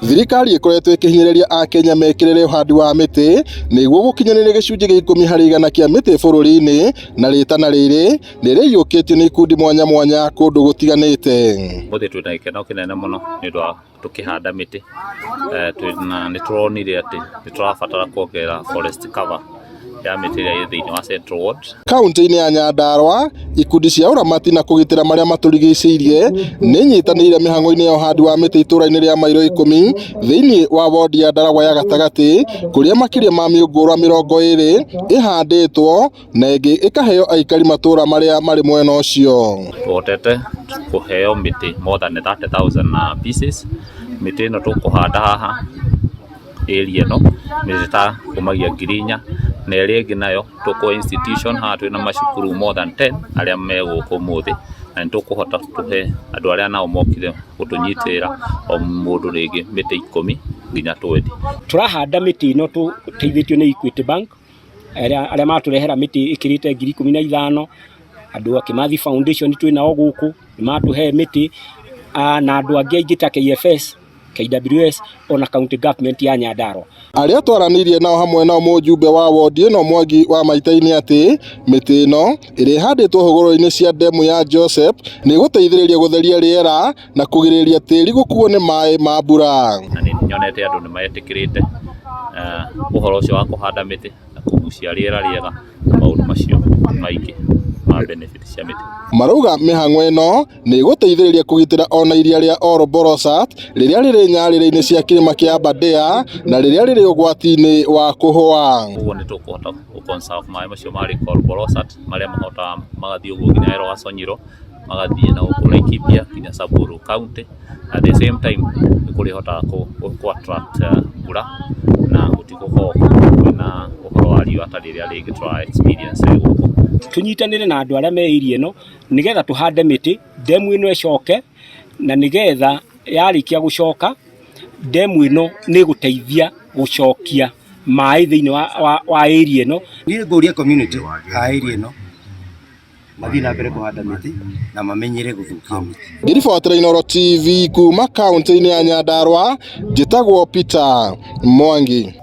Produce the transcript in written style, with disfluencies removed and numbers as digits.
Thirikari ĩkoretwo ĩkĩhinyĩrĩria Akenya mekĩrĩre ũhandi wa mĩtĩ nĩguo gũkinyanĩria gĩcunjĩ gĩa 10% kĩa mĩtĩ bũrũri-inĩ na rĩtana rĩrĩ nĩ rĩiyũkĩtio nĩ ikundi mwanya mwanya kũndũ gũtiganĩte. Ũmũthĩ twĩna gĩkeno kĩnene mũno nĩ ũndũ wa tũkĩhanda mĩtĩ, twĩna nĩ tũronire atĩ nĩ tũrabatara kuongerera forest cover ya mĩtĩ ĩrĩa ĩ thĩinĩ wa Central Ward. Kauntĩ-inĩ ya Nyandarua, ikundi cia ũramati na kũgitĩra marĩa matũrigicĩirie nĩ inyitanĩire mĩhang'o-inĩ ya ũhandi wa mĩtĩ itũũra-inĩ rĩa mairo ikũmi thĩinĩ wa wondi ya Ndaragwa ya gatagatĩ kũrĩa makĩria ma mĩũngũrwa 20 ĩhandĩtwo na ĩngĩ ĩkaheo aikari matũũra marĩa marĩ mwena ũcio. Tũhotete kũheo mĩtĩ more than 30,000 pieces. Mĩtĩ ĩno tũkũhanda haha area ĩno mĩtĩ ta kumagia 4,000 na ĩrĩa ĩngĩ nayo tũkũ institution haha twĩna macukuru more than 10 arĩa me gũkũ ũmũthĩ na nĩ tũkũhota tũhe andũ arĩa nao mokire gũtũnyitĩrĩra o mũndũ rĩngĩ mĩtĩ 10 nginya 20. Tũrahanda mĩtĩ ĩno tũteithĩtio nĩ Equity Bank arĩa matũrehera mĩtĩ ĩkĩrĩte 15,000. Andũ a Kimathi Foundation twĩ nao gũkũ nĩ matũhe mĩtĩ na andũ angĩ aingĩ ta KFS, KWS ona county government ya Nyandarua. Arĩa twaranĩirie nao hamwe nao mũjumbe wa wondi ĩno Mwangi wa Maitaini atĩ mĩtĩ ĩno ĩrĩa ĩhandĩtwo hũgũrũrũ-inĩ cia ndemu ya Joseph nĩ ĩgũteithĩrĩria gũtheria rĩera na kũgirĩrĩria tĩri gũkuo nĩ maĩ ma mbura. Na nĩ nyonete andũ nĩ metĩkĩrĩte ũhoro ũcio wa kũhanda mĩtĩ na kũgucia rĩera rĩega na maũndũ macio maingĩ ma benefit cia mĩtĩ. Marauga mĩhang'o ĩno nĩ ĩgũteithĩrĩria kũgitĩra ona iria rĩa Ol Bolosat rĩrĩa rĩrĩ nyarĩrĩ-inĩ cia kĩrĩma kĩa Aberdare na rĩrĩa rĩrĩ ũgwati-inĩ wa kũhũa. Ũguo nĩ tũkũhota gũ conserve maĩ macio ma Lake Ol Bolosat marĩa mahotaga magathiĩ ũguo nginya Ewasonyiro, magathiĩ na gũkũ Laikipia nginya Samburu County. At the same time nĩ kũrĩhotaga kũ attract mbura na gũtigũkorwo kwĩna ũhoro wa riũa ta rĩrĩa rĩngĩ tũra experience gũkũ. Tũnyitanĩre na andũ arĩa me area ĩno nĩgetha tũhande mĩtĩ, ndemu ĩno ĩcoke, na nĩgetha yarĩkia gũcoka ndemu ĩno nĩ ĩgũteithia gũcokia maĩ thĩinĩ wa area ĩno. Niĩ ngũria community a area ĩno mathiĩ na mbere kũhanda mĩtĩ na mamenyere gũthũkia mĩtĩ. Ngĩribotera Inooro TV kuma kaunti-inĩ ya Nyandarua, njĩtagwo Peter Mwangi.